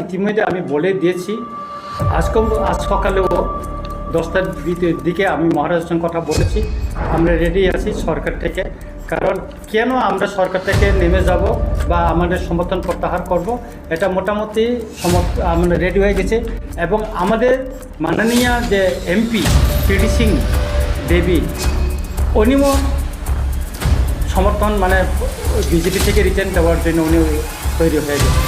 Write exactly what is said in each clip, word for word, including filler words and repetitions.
ইতিমধ্যে আমি বলে দিয়েছি। আজকে, আজ সকালেও দশটার দিকে, দিকে আমি মহারাজের সঙ্গে কথা বলেছি। আমরা রেডি আছি সরকার থেকে। কারণ কেন আমরা সরকার থেকে নেমে যাব বা আমাদের সমর্থন প্রত্যাহার করব, এটা মোটামুটি সমর্থ-, মানে, রেডি হয়ে গেছে। এবং আমাদের মাননীয় যে এমপি পিটি সিং দেবী, উনিও সমর্থন, মানে, বিজেপি থেকে রিজাইন দেওয়ার জন্য উনি তৈরি হয়ে গেছেন।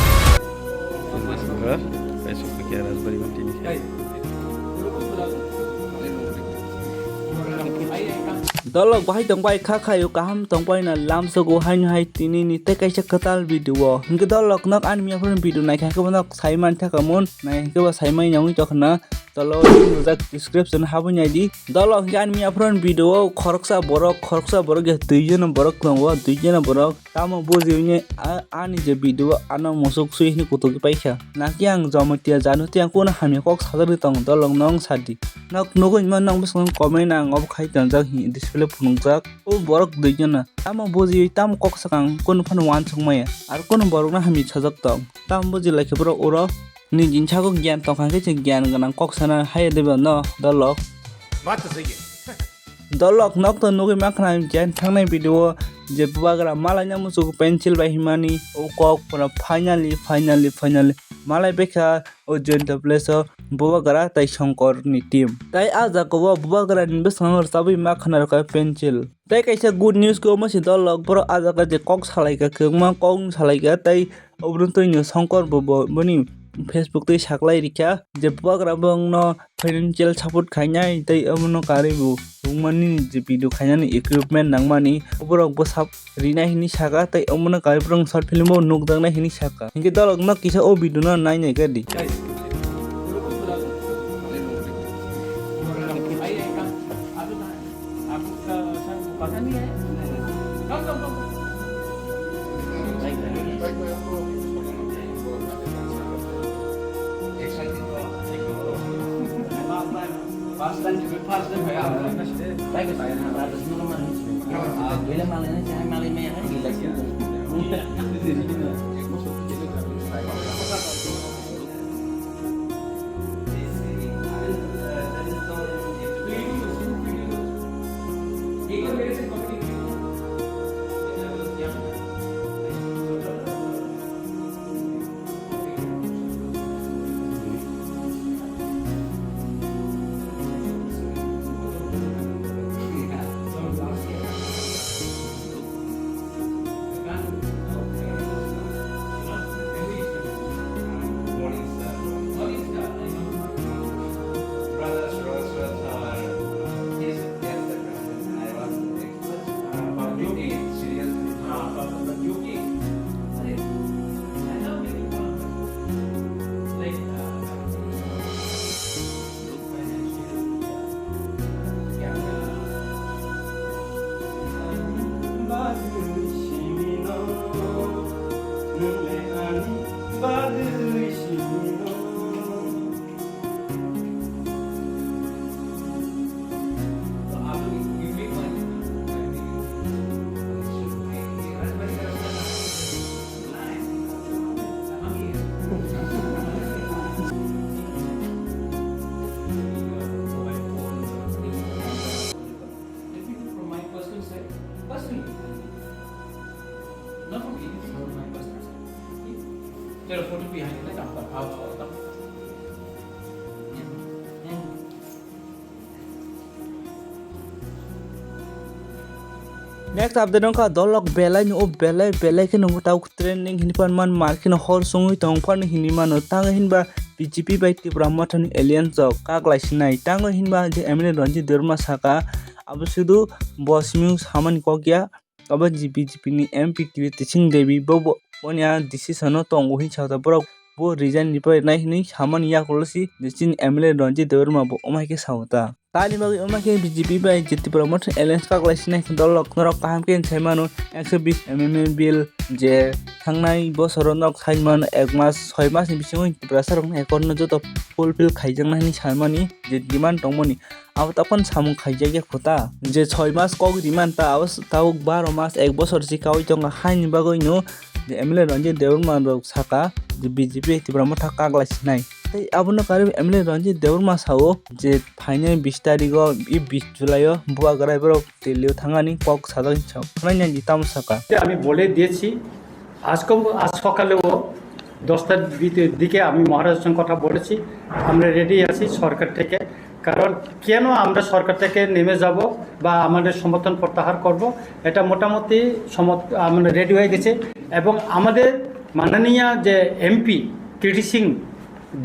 Dolok bahai tongbai kha khayo kaham tongbai na lamsogo haino hai tini ni tei kaisa kwtal video o. Hinkhe dolok nok ani miya phone video naikha khe bo nok sai man thaka mun nai hinkhe bo sai mai nangwi tokna tolo rijak description habwi naidi. Dolok hinkhe ani miya phone video o khoroksa borok khoroksa borok ya duijon borok tongo duijon borok. Tamo bujiwini a-, ani je video o ano musuk sui hini kutuk paikha. Naki ang Jamatia Janutia ang kuno hamya kok sajakdi tong dolok nong sadi. Nok nugwi ma nong bwskango comment ang obo khai tonjak hi display phunukjak. O borok duijona. Tamo bujiwi tamo kok sakang kuno phano wansuk maya. Ar kuno borokno hamya sajak tong. Tamo buji laikha borok oro. Ni jinsago giyan tongkha khe se giyan gwnang kok sana haya deba no dolok. Dolok nok to nugwi mankha je thangnai video o je bubagra malaina muchuk pencil bai himani o kok pura finally finally finally malai bekha o joint place o bubagra tai Shankar ni team tai ah jaga o bubagra ni bwskango rwchabwi mankha rwkha pencil tai kaisa good news khe omo se dolok borok ah jaga je kok salaikha kwbangma kok salaikha tai obono twi no Shankar bo bo boni Facebook twi saklai rikha je bubagra bongno financial support khainai tei omono karwi bo rwngmani je video khainani equipment nangmani oborok bwsa rinai hinwi saka tei omono karwi borok short film o nukjaknai hinwi saka hinkhe dolok no kisa o video no nainai khe di. चलो, फोटो भी यहाँ लेते हैं, आप, आप, आप, आप। Next update wngkha dolok belai ni o belai belai khe nungwi tau trending hinwi phan man mar kheno hor songwi tong phano hinwi mano tango hinba B J P bai Tipra Motha ni alliance rok kaklai sinai tango hinba je M L A Ranjit Debbarma saka abo sudu bo simi samani kok ya. Abo je B J P ni M P Kiritising Devi bo, bo, boni a decision o tongo hinwi sa borok bo resign ni pai nai hinwi samani yakulo si je chini M L A Ranjit Debbarma bo omo hai khe sao ta. Tani bagwi omo hai khe B J P bai je Tipra Motha alliance kaklai sinai khe dolok norok kaham khe sai mano ekso bis M M A bill je thangnai bosoro norok sai mano ek mas soi mas ni bisingo Tiprasa rokni accord no joto fulfill khaijaknai hinwi sai mani je demand tongmani. Abo tokon samung khaijak ya kho ta. Je soi mas kok rimani ta, abo s-, tabuk baro mas, ek bosor si kaui tongo, haini bagwi no M L A Ranjit Debbarma rok saka je B J P Tipra Motha kaglai sinai. Tei abono karwi M L A Ranjit Debbarma sao je phainai bis tarigo, i bis July o Bubagra borok Delhi o thangani kok sajak hinwi sao. Khwnai nai di tamo saka. আমি বলে দিয়েছি, আজকে, আজ সকালেও দশটার দিকে আমি মহারাজের সঙ্গে কথা বলেছি, আমরা রেডি আছি সরকার থেকে। কারণ কেন আমরা সরকার থেকে নেমে যাব বা আমাদের সমর্থন প্রত্যাহার করব, এটা মোটামুটি সমর্থ-, মানে রেডি হয়ে গেছে। এবং আমাদের মাননীয় যে এমপি কৃতি সিং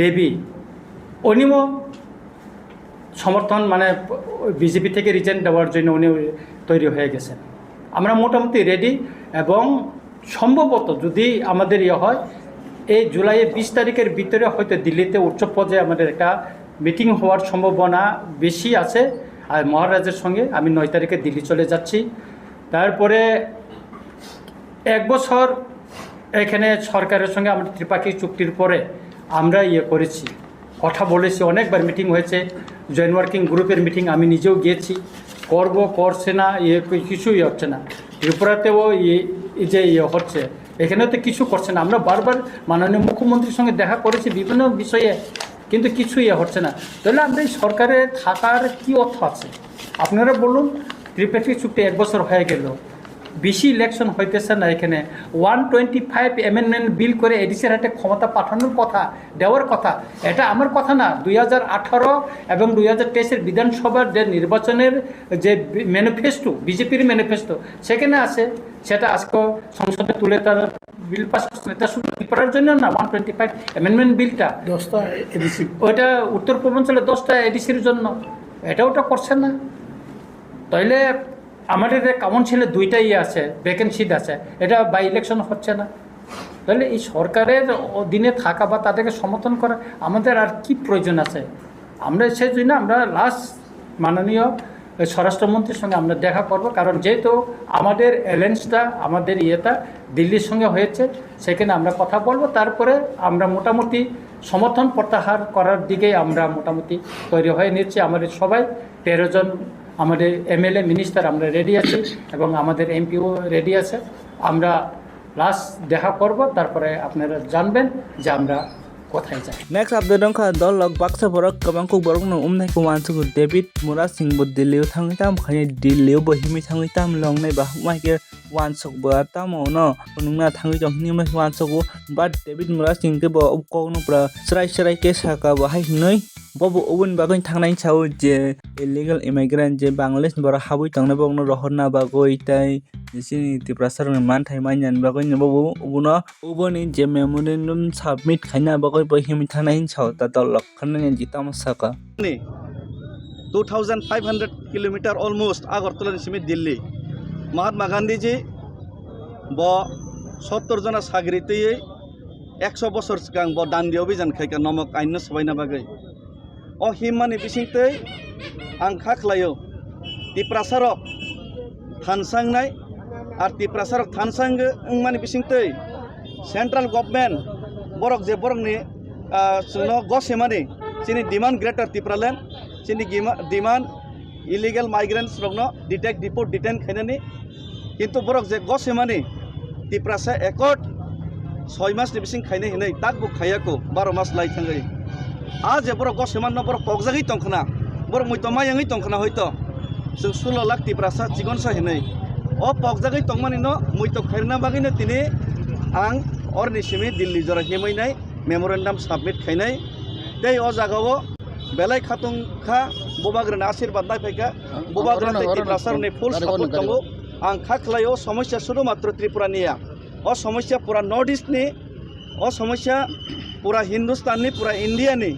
দেবী, উনিও সমর্থন, মানে বিজেপি থেকে রিজাইন দেওয়ার জন্য উনি তৈরি হয়ে গেছেন। আমরা মোটামুটি রেডি এবং সম্ভবত যদি আমাদের ইয়ে হয়, এই জুলাইয়ের বিশ তারিখের ভিতরে হয়তো দিল্লিতে উচ্চ পর্যায়ে আমাদের একটা মিটিং হওয়ার সম্ভাবনা বেশি আছে। আর মহারাজের সঙ্গে আমি নয় তারিখে দিল্লি চলে যাচ্ছি। তারপরে এক বছর এখানে সরকারের সঙ্গে আমরা ত্রিপাক্ষিক চুক্তির পরে আমরা ইয়ে করেছি, কথা বলেছি, অনেকবার মিটিং হয়েছে, জয়েন্ট ওয়ার্কিং গ্রুপের মিটিং আমি নিজেও গিয়েছি, করব, করছে না, ইয়ে কিছুই হচ্ছে না। ত্রিপুরাতেও ইয়ে, এই যে ইয়ে হচ্ছে, এখানে তো কিছু করছে না। আমরা বারবার মাননীয় মুখ্যমন্ত্রীর সঙ্গে দেখা করেছি বিভিন্ন বিষয়ে, কিন্তু কিছু ইয়ে হচ্ছে না। তাহলে আমরা এই সরকারে থাকার কি অর্থ আছে? আপনারা বলুন, ত্রিপাক্ষিক চুক্তি এক বছর হয়ে গেল, বেশি ইলেকশন হইতেছে না এখানে। One twenty five amendment bill করে এডিসির হাতে ক্ষমতা পাঠানোর কথা, দেওয়ার কথা। এটা আমার কথা না, দুই হাজার আঠারো এবং দুই হাজার তেইশের বিধানসভার যে নির্বাচনের যে ম্যানিফেস্টো, বিজেপির ম্যানিফেস্টো, সেখানে আছে। সেটা আজকে সংসদে তুলে তারা বিল পাস করছে। এটা শুধু ত্রিপুরার জন্য না, ওয়ান টোয়েন্টি ফাইভ অ্যামেন্ডমেন্ট বিলটা দশটা এডিসি। ওটা উত্তর পূর্বাঞ্চলে দশটা এডিসির জন্য, এটা ওটা করছে না। তাইলে আমাদের যে কাউন্সিলে দুইটা ইয়ে আছে, ভ্যাকেন্সি আছে, এটা বাই ইলেকশন হচ্ছে না। তাহলে এই সরকারের অধীনে থাকা বা তাদেরকে সমর্থন করা আমাদের আর কি প্রয়োজন আছে? আমরা সেই জন্য আমরা লাস্ট মাননীয় স্বরাষ্ট্রমন্ত্রীর সঙ্গে আমরা দেখা করব, কারণ যেহেতু আমাদের অ্যালায়েন্সটা, আমাদের ইয়েটা দিল্লির সঙ্গে হয়েছে, সেখানে আমরা কথা বলবো। তারপরে আমরা মোটামুটি সমর্থন প্রত্যাহার করার দিকে আমরা মোটামুটি তৈরি হয়ে নিচ্ছি। আমাদের সবাই তেরো জন, আমাদের এমএলএ, মিনিস্টার আমরা রেডি আছি এবং আমাদের এমপিও রেডি আছে। আমরা লাস্ট দেখা করব, তারপরে আপনারা জানবেন যে আমরা কোথায় যাই। Next update wngkha, dol rok baksa borok kwbang kuk borok no umnai khe uansukgo David Murasing bo Delhi o thangwi tamo khainai, Delhi o bo himwi thangwi tamo longnai ba hwnkhai khe uansuk bo tamo no phunukna thangwi tong hwnwi uansukgo. But David Murasing khe bo kok no pura chwrai chwrai khe saka bo hai hwnwi. Bo bo oboni bagwi thangnai sao je illegal immigrant je Bangladesh ni borok habwi tongnai borok no rohorna bagwi tei chini Tiprasa rokni manthai manya ni bagwi no bo bo obono oboni je memorandum submit khaina bagwi bo himwi thangnai hinwi sao ta dol rok khwnani ji tamo saka. Ni two thousand five hundred kilometer almost Agartala ni simi Delhi. Mahatma Gandhi ji bo sottor jona sagri twiwi ekso bosor swkang bo dandi obijan khaika nomok ain no swbaina bagwi. O himmani bisingtwi ang kha khlaio, Tiprasarok thansangnai, ar Tiprasarok thansang wngmani bisingtwi central government borok je borokni, ah, chwngno gosemani chini demand Greater Tipraland, chini gima-, demand illegal migrants rokno detect, deport, detain khainani. Kintu borok je gosemani Tiprasa accord soi mas ni bising khainai hinwi takbo khaiya ko, baro mas lai thangwi. A je borok gosemanno borok pokjagwi tongkhna, borok muito mayangwi tongkhna hoito. Chwng sulo lakh Tiprasa chikonsa hinwi. O pokjagwi tongmani no muito khairna bagwi no tini ang orni simi Delhi jora himwi nai memorandum submit khainai. Tei o jagao belai khatung kha, Bubagrani asirwad nai phaikha, Bubagra tei Tiprasarokni full support tongo. Ang kha khlai o somosya sudu matro Tripura ni ya. O somosya pura North East ni, o somosya pura Hindustan ni, pura India ni.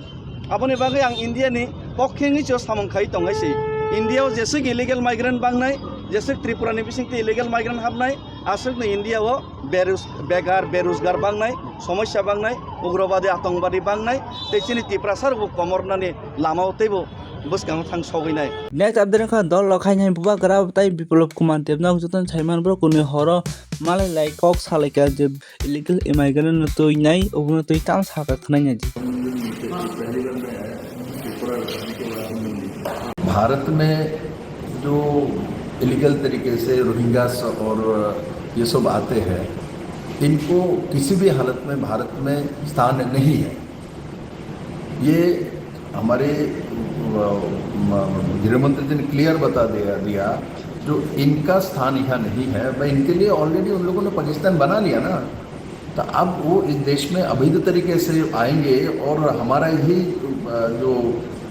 Aboni bagwi ang India ni pokhe wngwi se samung khai tong hai se. India o jeswk illegal migrant bangnai, jeswk Tripura ni bisingtwi illegal migrant habnai, aswkno India o berus-, bekar, beruzgar bangnai, somosya bangnai, ugrobadi, atongobadi bangnai, tei chini Tiprasa rokbo komornani lama o teibo bwskango thang sogwi nai. Next update wngkha dol rok hai hai Bubagra tei Biplop Kumar Debno jotono saiman borok kuni horo malai lai kok salaikha je illegal immigrant no twi nai, obono twi tam saka khwnai nai di. Bharat में जो इलीगल तरीके से रोहिंग्यास और ये सब आते हैं, इनको किसी भी हालत में भारत में स्थान नहीं है। ये हमारे, अ, म-, गृह मंत्री जी ने क्लियर बता दिया, दिया जो इनका स्थान यहाँ नहीं है। भाई, इनके लिए ऑलरेडी उन लोगों ने पाकिस्तान बना लिया ना। तो अब वो इस देश में अवैध तरीके से आएंगे और हमारा ही, अ, जो,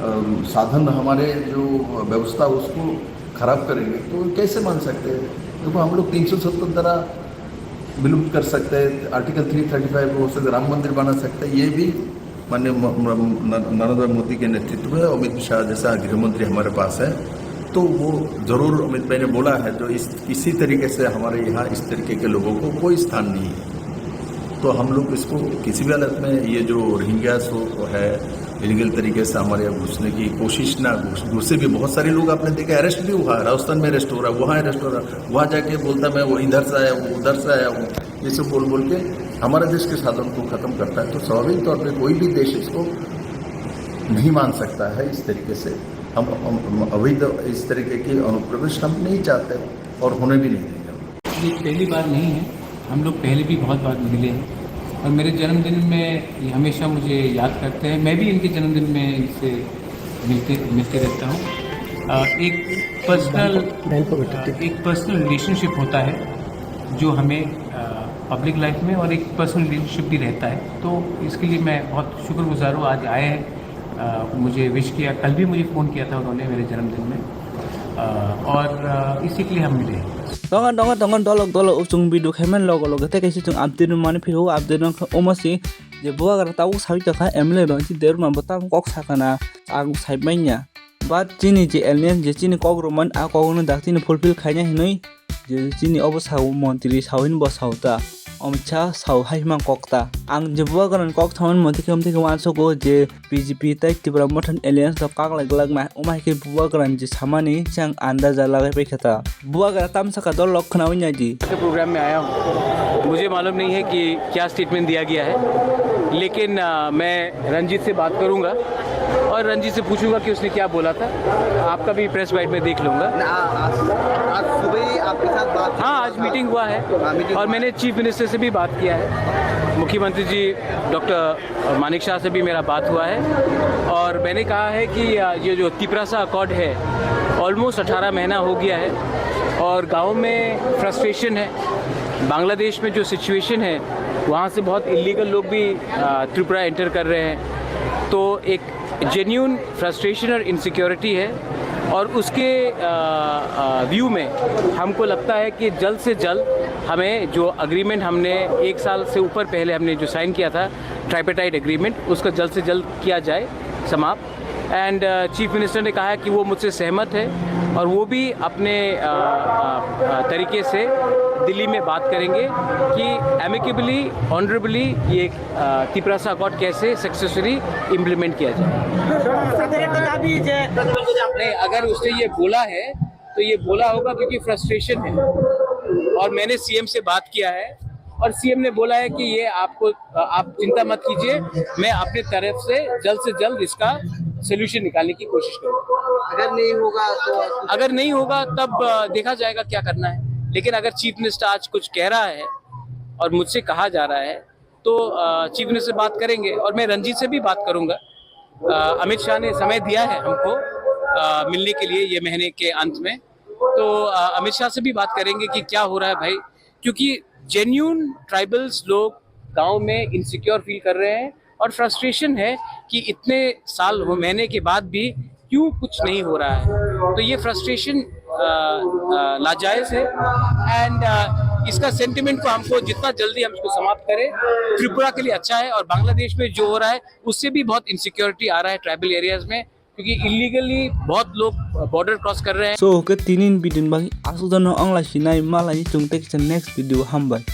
अ, साधन, हमारे जो व्यवस्था, उसको खराब करेंगे, तो कैसे मान सकते हैं? देखो, हम लोग तीन सौ सत्तर धारा विलुप्त कर सकते हैं, आर्टिकल थ्री थर्टी फ़ाइव हो सकता है, राम मंदिर बना सकते हैं, ये भी माननीय म-, म-, न-, नरेंद्र मोदी के नेतृत्व में अमित शाह जैसा गृह मंत्री हमारे पास है, तो वो जरूर, अमित भाई ने बोला है, तो इस, इसी तरीके से हमारे यहाँ इस तरीके के लोगों को कोई स्थान नहीं है। तो हम लोग इसको किसी भी हालत में, ये जो रोहिंग्या सो है, इलीगल तरीके से हमारे यहाँ घुसने की कोशिश ना, घुस-, घुसे भी बहुत सारे लोग आपने देखा, अरेस्ट भी हुआ, राजस्थान में अरेस्ट हो रहा है, वहाँ अरेस्ट हो रहा है, वहाँ जाके बोलता मैं वो इधर से आया हूँ, उधर से आया हूँ, ये सब बोल बोल के हमारे देश के साधन को खत्म करता है। तो स्वाभाविक तौर पे कोई भी देश इसको नहीं मान सकता है। इस तरीके से हम, हम, हम अवैध इस तरीके की अनुप्रवेश हम नहीं चाहते और होने भी नहीं देंगे। ये पहली बार नहीं है, हम लोग पहले भी बहुत बार मिले हैं और मेरे जन्मदिन में ये हमेशा मुझे याद करते हैं। मैं भी इनके जन्मदिन में इनसे मिलते मिलते रहता हूँ। अ, एक पर्सनल एक पर्सनल रिलेशनशिप होता है जो हमें पब्लिक लाइफ में और एक पर्सनल रिलेशनशिप भी रहता है। तो इसके लिए मैं बहुत शुक्रगुजार हूँ। आज आए हैं, अ, मुझे विश किया, कल भी मुझे फ़ोन किया था उन्होंने मेरे जन्मदिन में। अ, और अ, इसी के लिए हम मिले हैं। Dongan dongan dongan dolok dolok uchung bidu khaiman logo logo tei kaisa chung update no mani phiru update no kha omo si je bubagra tabuk sawi tokha M L A Ranjit Debbarma bo tamo kok sakana ang sai manya. But chini je alien je chini kok romani a kok no dak chini fulfill khaina hinwi je chini obo sao montri sao hinwi bo sao ta. Omcha sao hai hima kok ta. Ang je bubagra ni kok thaman montri khe omtwi khe uansukgo je B J P tei Tipra Motha ni alliance rok kaklai glak nai, omo hai khe bubagra ni je samani se ang andaja lagai paikha ta. Bubagra tamsaka dol lok khnaui nai di. के प्रोग्राम में आया हूँ। मुझे मालूम नहीं है कि क्या स्टेटमेंट दिया गया है, लेकिन अ, मैं रंजीत से बात करूंगा और रंजीत से पूछूंगा कि उसने क्या बोला था। आपका भी प्रेस बाइट में देख लूंगा। ना, आज, आज सुबह ही आपके साथ बात हाँ, आज बात मीटिंग हुआ है हाँ, मीटिंग और हुआ। मैंने चीफ मिनिस्टर से भी बात किया है। मुख्यमंत्री जी डॉक्टर मानिक शाह से भी मेरा बात हुआ है और मैंने कहा है कि अ, ये जो तिपरासा अकॉर्ड है, ऑलमोस्ट अठारह महीना हो गया है और गाँव में फ्रस्ट्रेशन है। बांग्लादेश में जो सिचुएशन है, वहाँ से बहुत इलीगल लोग भी अ, त्रिपुरा एंटर कर रहे हैं। तो एक जेन्यून फ्रस्ट्रेशन और इनसिक्योरिटी है और उसके अ, अ, व्यू में हमको लगता है कि जल्द से जल्द हमें जो एग्रीमेंट हमने एक साल से ऊपर पहले हमने जो साइन किया था, ट्राइपेटाइट एग्रीमेंट, उसको जल्द से जल्द किया जाए समाप्त। एंड चीफ मिनिस्टर ने कहा है कि वो मुझसे सहमत है और वो भी अपने अ, अ, अ, तरीके से दिल्ली में बात करेंगे कि एमिकेबली, ऑनरेबली ये अ, तिपरासा अकॉर्ड कैसे सक्सेसफुली इम्प्लीमेंट किया जाए। नहीं, अगर उसने ये बोला है तो ये बोला होगा क्योंकि फ्रस्ट्रेशन है और मैंने सीएम से बात किया है और सीएम ने बोला है कि ये आपको, आप चिंता मत कीजिए, मैं अपनी तरफ से जल्द से जल्द इसका सोल्यूशन निकालने की कोशिश करूँगा। अगर नहीं होगा तो अगर नहीं होगा तब अ, देखा जाएगा क्या करना है, लेकिन अगर चीफ मिनिस्टर आज कुछ कह रहा है और मुझसे कहा जा रहा है तो अ, चीफ मिनिस्टर से बात करेंगे और मैं रंजीत से भी बात करूंगा। अ, अमित शाह ने समय दिया है हमको अ, मिलने के लिए ये महीने के अंत में, तो अ, अमित शाह से भी बात करेंगे कि क्या हो रहा है भाई, क्योंकि जेन्यून ट्राइबल्स लोग गांव में इनसिक्योर फील कर रहे हैं और फ्रस्ट्रेशन है कि इतने साल हो, महीने के बाद भी क्यों कुछ नहीं हो रहा है। तो ये फ्रस्ट्रेशन लाजायज है एंड इसका सेंटिमेंट को हमको जितना जल्दी हम इसको समाप्त करें, त्रिपुरा के लिए अच्छा है। और बांग्लादेश में जो हो रहा है, उससे भी बहुत इनसिक्योरिटी आ रहा है ट्राइबल एरियाज में, क्योंकि इलीगली बहुत लोग बॉर्डर क्रॉस कर रहे हैं। So, ke tinin bidin bagi asuk jano ang lai sinai malai chung tei kisa next video hambai.